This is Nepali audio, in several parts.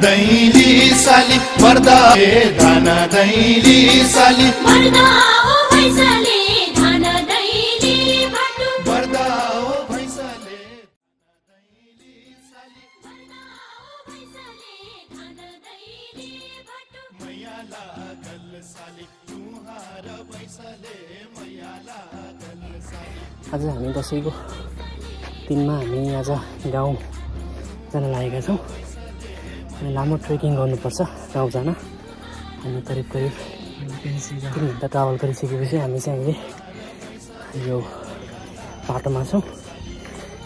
दैली साली पर्दा धान दैली साली पर्दा ओ भैसाले धान दैली भटु पर्दा ओ भैसाले दैली साली पर्दा ओ भैसाले धान दैली भटु मैया लागल साली तुहार भैसाले मैया लागल साली। आज हामी दसैँको दिनमा हामी आज गाउँ जान लागेका छौँ अनि लामो ट्रेकिङ गर्नुपर्छ गाउँ जान। हामी करिब 3 घन्टा ट्राभल गरिसकेपछि हामी चाहिँ अहिले यो बाटोमा छौँ।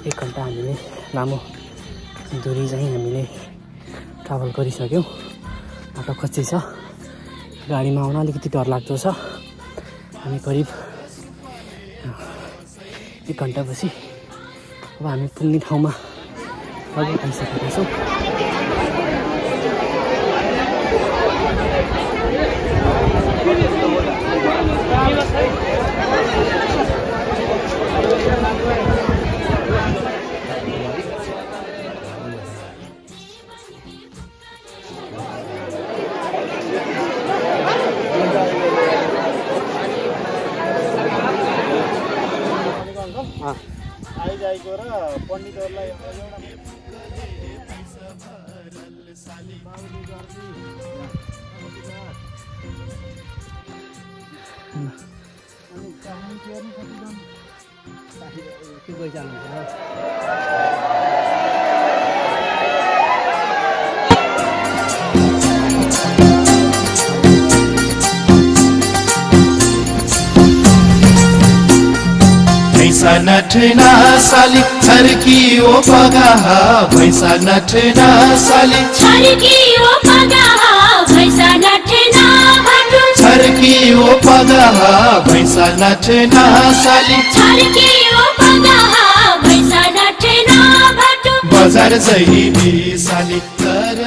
1 घन्टा हामीले लामो दूरी चाहिँ हामीले ट्राभल गरिसक्यौँ। बाटो कच्ची छ, गाडीमा आउन अलिकति डर लाग्दो छ। हामी करिब 1 घन्टापछि अब हामी पुग्ने ठाउँमा लगभग आइसकेका छौँ। आइजाइको र पण्डितहरूलाई भैसा नठना साली छर्की ओ पगाहा भैसा नठना साली छर्की ओ पगाहा भैसा नठना भटु छर्की ओ पगाहा भैसा नठना साली छर्की ओ पगाहा भैसा नठना भटु बजार जइबी साली तर